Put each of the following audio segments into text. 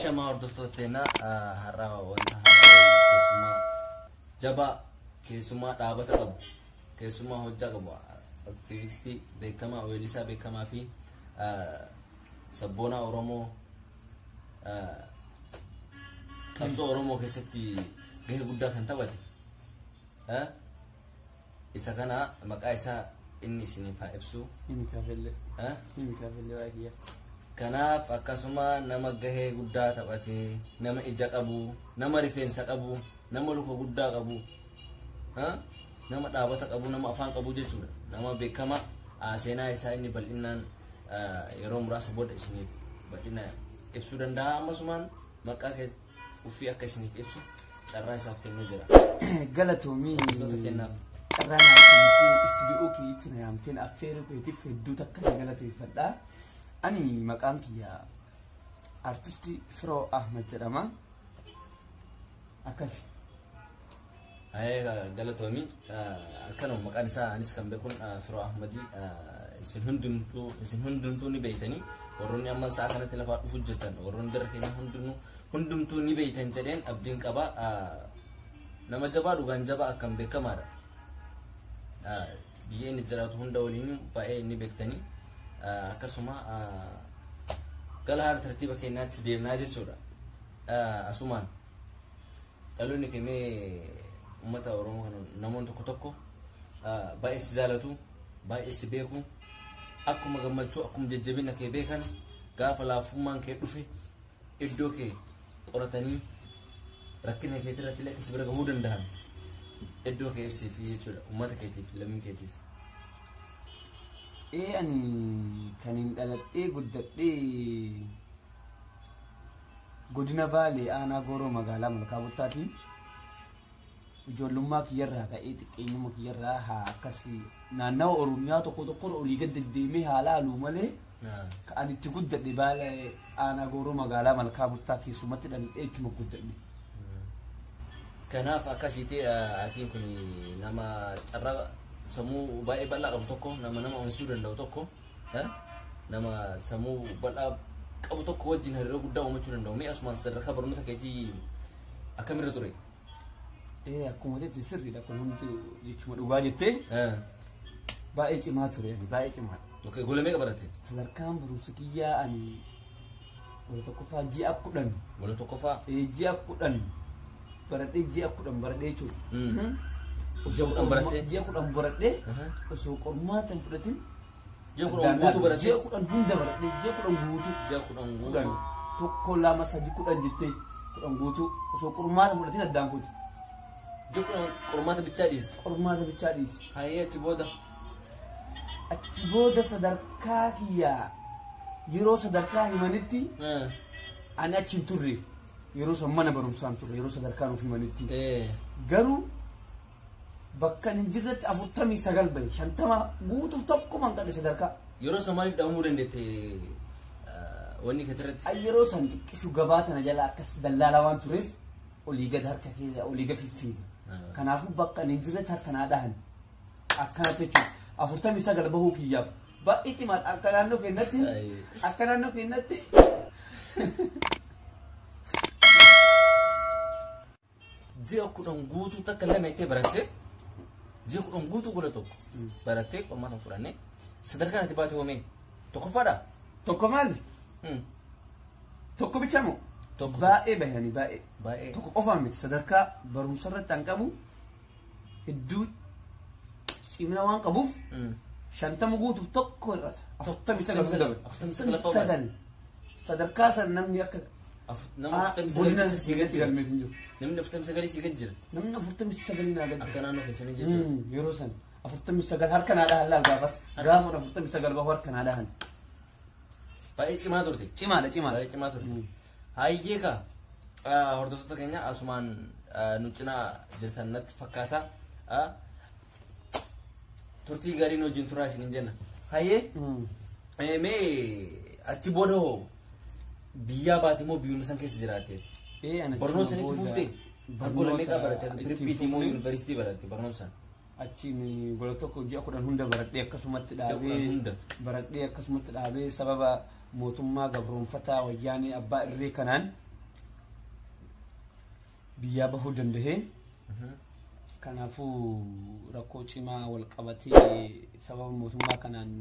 Ashamaa hordoftoota teenaa har'aa wanta haaraa keessumaa jabaa keessumaa dhaabata qabu keessumaa hojjaa qabu aktivistii beekamaa weellisaa beekamaa fi sabboonaa Oromoo qabsoo Oromoo keessatti gahee guddaa kan taphate isa kana maqaa isaa inni isiniif haa ibsu. Himi kaafillee. Himi kaafillee waa'ee kiyya. Kanaaf akkasuma nama gahee guddaa taphate, nama ija qabu, nama rifeensa qabu, nama luka guddaa qabu, nama dhaabata qabu, nama afaan qabu jechuudha. Nama beekama seenaa isaa inni bal'inaan yeroo muraasa booda isiniif bal'ina ibsuu danda'a. Ammasumaan maqaa kee ofii akka isiniif ibsu carraa isaaf kennee jira. Galatoomii Wantoota kennaaf. Carraa naaf kennitee istuudiyoo keetti na yaamteen affeeruu keetiif hedduu takka na galateeffadha. Ani maqaan kiyya Artistii Firoo Ahmad jedhama. Akkasi. Ayee galatoomii akkanuma maqaan isaa anis kan beekun Firoo Ahmadii isin hundumtuu ni beektanii warroonni amma sa'a kanatti lafaa dhufu jirtan warroonni darra keenya hundumtuu ni beektan jedheen abdiin qaba. Nama jabaa dhugaan jabaa akkam beekamaadha. Biyya inni jiraatu hunda waliin baay'ee ni beektanii akkasuma gala haala tartiiba keenyaatti deemnaa jechuudha. Asumaan dhaloonni kemee uummata Oromoo kana namoonni tokko tokko baay'ee si jaalatu, baay'ee si beeku, akkuma gammachuu akkuma jajjabina kee beekan gaafa laafummaan kee dhufe iddoo kee qoratanii rakkina keetii irratti illee akka si bira gahuu danda'an iddoo kee ibsiif jechuudha uummata keetiif lammii keetiif. Ee ani kan hin dhaladhee guddadhee godina Baalee aanaa Gooroo magaalaa Malkaa Buttaati. Ijoollummaa kiyyarraa ka'ee xiqqeenyuma kiyyarraa haa akkas naannawa Oromiyaa tokko tokko olii gad deddeemee haa laaluu malee kan ani itti guddadhe Baalee aanaa Gooroo magaalaa Malkaa Buttaa keessumatti dhaladhee ittuma guddadhe. Kanaaf akkasitti atiin kun nama carraa sammuu baay'ee bal'aa qabu tokko nama nama amansiisuu danda'u tokko nama sammuu bal'aa qabu tokko wajjin hariiroo guddaa uumachuu danda'u. Mee asumaan sadarkaa barnoota keetii akkamirra ture? Ee akkuma jette sirriidha kun hundi jechuma dhugaa jettee baay'ee cimaa ture ani baay'ee cimaa. Okay, gola meeqa baratte? Sadarkaan barumsa kiyyaa ani gola tokkoffaa ji'a 10. Gola tokkoffaa? Ji'a 10 baradhee ji'a 10 baradhee jechuudha. Ji'a 10 barattee? Ji'a 10 baradhee osoo qormaata hin fudhatin. Ji'a 10 guutuu barattee? Ji'a 10 hunda baradhee ji'a 10 guutuu. Ji'a 10 guutuu. 1 2 3 10 jettee 10 guutuu osoo qormaata hin fudhatin addaan kuti. Ji'a 10 qormaata bichaa dhiiste? Qormaata bichaa dhiiste. Hayyee achi booda? Achi booda sadarkaa kiyyaa yeroo sadarkaa himanitti ani achi hin turre yeroo san mana barumsaan turre yeroo sadarkaa nuuf himanitti. Garuu bakka hin jirretti 49 bahe 50 guutuuf tokkuma hin qabne sadarkaa. Yeroo san maaliif dhabamuu dandeette wanni keetirratti? Ay yeroo san xiqqishu gabaa tana jala akkas dallaalaa waan tureef olii gad harka keessa olii gad fiffiiga. Kanaafuu bakka hin jirretti harka naa dhahan akkanatti jechuudha. 49 bahuu kiyyaaf baay'ee cimaadha akka naannoo keenyatti akka naannoo keenyatti. Ji'a 10 guutuu takka lama ittee barattee ji'a 10 guutuu gola tokko barattee qormaata fudhannee sadarkaan ati baate hoomee tokkoffaadha? Tokko maali? Tokko bicha moo? Tokko. Baay'ee bahanii baay'ee. Baay'ee. Tokko qofaan miti sadarkaa barumsa irratti an qabu hedduu cimina waan qabuuf 50 guutuuf tokko irratti 49. 49. Sadarkaa san namni akka nama 49 godina si gad jira. galmees hin jiru. Namni 49 si gad jira. Namni 49 naa gad jira. Akka naannoo keessanii jechuudha. Yeroo san 49 harka naa dhahan laal gaafas. Gaafa 49 bahu harka naa dhahan. Baay'ee cimaa turte. Cimaadha cimaadha. Baay'ee cimaa turte. Hayyee kaa hordoftoota keenya asumaan nu cinaa jirtan natti fakkaata. Turtii gaarii nu wajjin turaa isiniin jenna. Hayyee mee achi booda hoo biyyaa baate moo biyyuma san keessa jiraatte? Barnoota sanitti fuuftee? Gola meeqa baratte? Pirippiitii moo yuunivarsiitii baratte barnoota san? Achiin gola tokko ji'a 10 hunda baradhee akkasumatti Ji'a 10 dhaabee hunda. baradhee akkasumatti dhaabee sababa mootummaa gabroonfataa wayyaanee abbaa irree kanaan Biyyaa bahuu danda'e. Kanaafuu rakkoo cimaa wal qabatee sababa mootummaa kanaan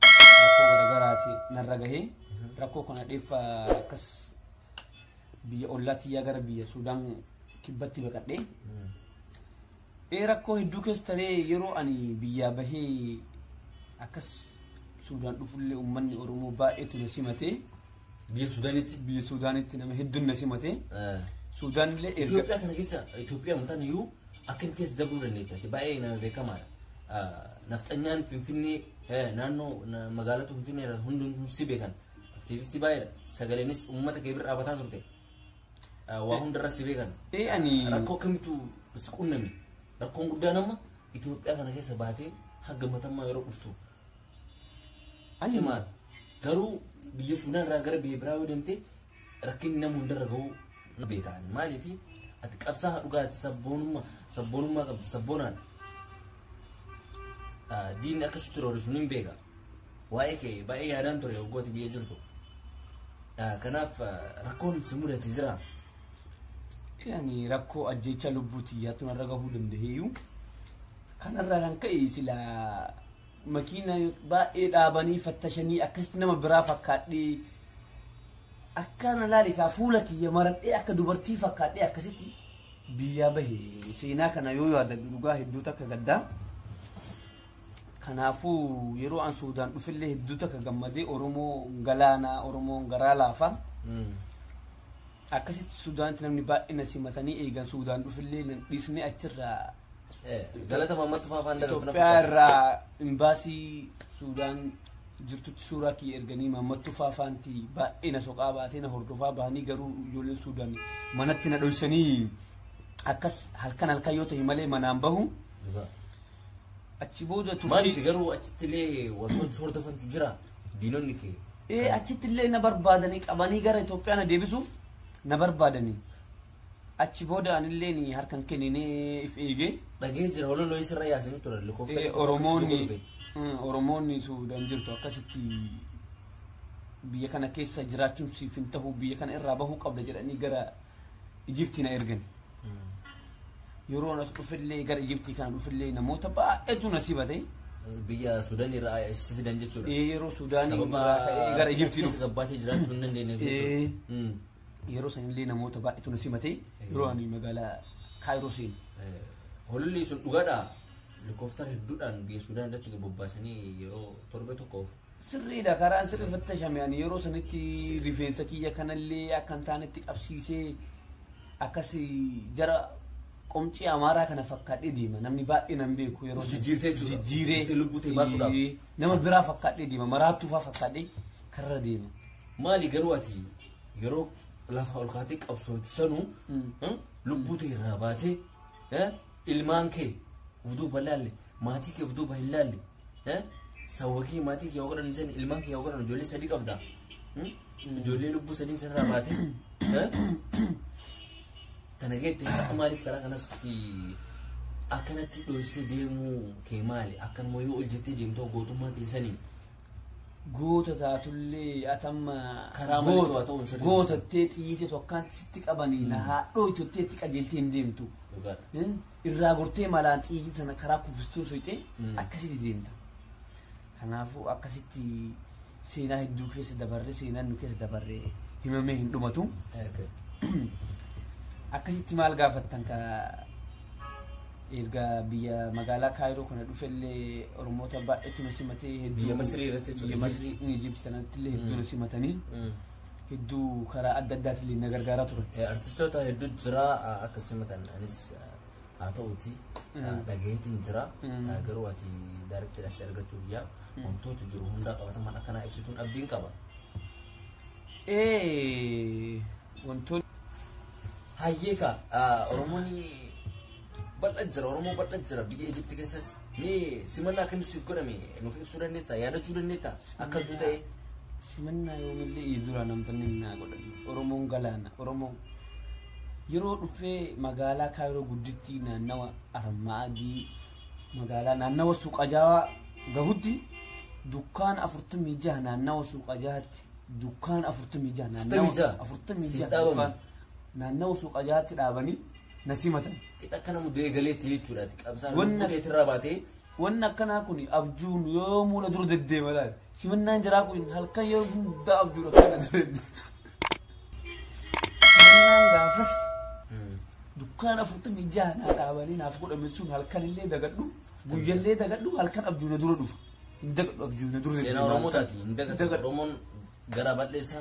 rakkoo garaagaraati narra gahee rakkoo kana dheeffa akkas biyya ollaa tiyyaa gara biyya Suudaan kibbatti baqadhee. Rakkoo hedduu keessa taree yeroo ani biyyaa bahee akkas Suudaan dhufullee uummanni Oromoo baay'eetu na simatee. Biyya Suudaanitti? Biyya Suudaanitti nama hedduun na simatee. Suudaan illee erga. Itoophiyaa kana keessa Itoophiyaa mataan iyyuu akkam keessa dabruu dandeetta baay'ee nama beekamaadha. Nafxanyaan Finfinnee naannoo magaalota Finfinnee irraa hundumtuu si beekan aktiivistii baay'eedha. Sagaleenis uummata kee bira dhaabbataa turte. Waa hundarra si beekan. Rakkoo akkamitu si qunname? Rakkoon guddaan amma Itoophiyaa kana keessa baatee haga matammaa yeroo dhuftu. Cimaadha. Garuu biyya Suudaan irraa gara biyya biraa yoo deemte rakkinni nama hundarra gahuu beekan. Maaliif ati qabsaa dhugaati sabboonummaa qabdi sabboonaan diinni akkasitti roorisu ni beeka. Waa'ee kee baay'ee yaadaan ture waggooti biyya jirtu. Kanaaf rakkoon si mudate jira. Yani rakkoo ajjeecha lubbuu xiyyaatu narra gahuu danda'eeyyuu kanarraa kan ka'e silaa makiina baay'ee dhaabanii fattashanii akkasitti nama biraa fakkaadhee akkana laali kaa fuula kiyya maradhee akka dubartii fakkaadhee akkasitti biyyaa bahe seenaa kana yoo yaadadhu dhugaa hedduu takka gaddaa. Kanaafuu yeroo an Suudaan dhufillee hedduu takka gammadee Oromoo galaanaa Oromoon garaa laafaa. Akkasitti Suudaanitti namni baay'ee na simatanii eegan Suudaan dhufillee nan dhiisnee achirraa. Galata Maammattu Faafaan dagatu na Itoophiyaa irraa imbaasii Suudaan jirtutti suuraa kiyya erganii Maammattu Faafaanti baay'ee na soqaa baatee na hordofaa bahanii garuu ijoolleen Suudaan manatti na dhoysanii akkas halkan halkan yoo ta'e malee manaan bahu. Achi booda turtii. Maaliif garuu achitti illee wantoonni hordofantu jira diinonni kee? Achitti illee na barbaadanii qabanii gara Itoophiyaa na deebisuuf na barbaadanii. Achi booda anillee harkan kenninee if eegee. Dhagee jira hololoo isirra yaasanii turan lakkoofsa. Oromoonni Suudaan jirtu akkasitti biyya kana keessa jiraachuun siif hin tahu biyya kana irraa bahuu qabda jedhanii gara Ijiptii na ergan. Yeroo as dhufillee gara Ijiptii kana dhufillee namoota baay'eetu na simate. Biyya Suudaan irraa si fidan jechuudha. Yeroo Suudaan irraa ka'ee gara Ijiptii dhufu. Gabbaatee jiraachuu hin dandeenyeef jechuudha. Yeroo sanillee namoota baay'eetu na simate yeroo ani magaalaa Kaayiroo seenu. Hololli sun dhugaadhaa helikooftara hedduudhaan biyya Suudaan irratti bobbaasanii yeroo torbe tokkoof. Sirriidha karaan sirrii fattashame ani yeroo sanitti rifeensa kiyya kanallee akka hin taanetti qabsiisee akkas jara qomcii Amaaraa kana fakkaadhee deema namni baay'ee nan beeku yeroo jijjiirtee jechuudha. Jijjiiree lubbuu ta'e baasuudhaaf. Nama biraa fakkaadhee deema maraattuu fa'aa fakkaadhee karra deema. Maali garuu ati yeroo lafa ol kaatee qabsootu sanuu lubbuu ta'e irraa baatee ilmaan kee of duuba laalle maatii kee of duuba hin laalle sawwa kee maatii kee yoo godhan jenni ilmaan kee yoo godhan ijoollee sadii qabda ijoollee lubbuu sadiin sanarraa baatee tana geette maaliif karaa kanas akkanatti dhoositee deemuu kee maali akkanuma yoo ol jettee deemtoo gootummaa teessanii. Goota taatullee atamma karaa malee waa ta'uun sirrii gootattee xiyyiitee tokkaan sitti qabanii na haadhoo itottee itti qajeeltee hin deemtu. Irraa gortee malaan xiyyiitii sana karaa kuffistuu soyitee akkasitti deemta. Kanaafuu akkasitti seenaa hedduu keessa dabarre seenaan nu keessa dabarre himamee hin dhumatu. Akkasitti maal gaafattan ka erga biyya magaalaa Kaayiroo kana dhufellee Oromoota baay'eetu na simatee hedduu biyya Masrii irratti jechuudha. Biyya Masrii Ijiptii sanatti illee hedduu na simatanii hedduu karaa adda addaatiin illee na gargaaraa turan. Artistoota hedduu jira akka simatan anis haa ta'uuti dhagayeetiin jira garuu ati daarektiidhaan si argachuuf yaa wantoota jiru hundaa qabataman akkanaa ibsituun abdiin qaba. Wantoonni. Hayyeeka Oromoonni bal'aa jira Oromoo bal'aa jira biyya Ijiptii keessas mee simannaa akkamitti siif godhame nuuf ibsuu dandeettaa yaadachuu dandeettaa akka hedduu ta'e. Simannaa yoomillee dura namtonni naa godhan Oromoon galaana Oromoon yeroo dhufee magaalaa Kaayiroo gudditti naannawa Armaadii magaalaa naannawa Suuqajaawaa gahutti dukkaana 46 naannawa Suuqajaatti dukkaana 46 naannawa 46 Naannawa suuqa jaatti dhaabanii na simatan. Qixa akkana muddee galeetti jechuudha. Qabsaan Wanna- lubbuu keetirraa baatee. Wanni akkanaa kun abjuun yoo muula dura deddeema laal. Simannaan jiraa kun halkan yeroo hundaa abjuun akkana dura deddeema. Simannaan gaafas dukkaana 46 naa dhaabanii naaf godhame sun halkan illee dagadhu, guyyallee dagadhu, halkan abjuun dura dhufu. Hin dagadhu, abjuun dura Seenaa deddeema. Oromoo taati hin dagatamu. Dagadhu. Oromoon gara bal'eessa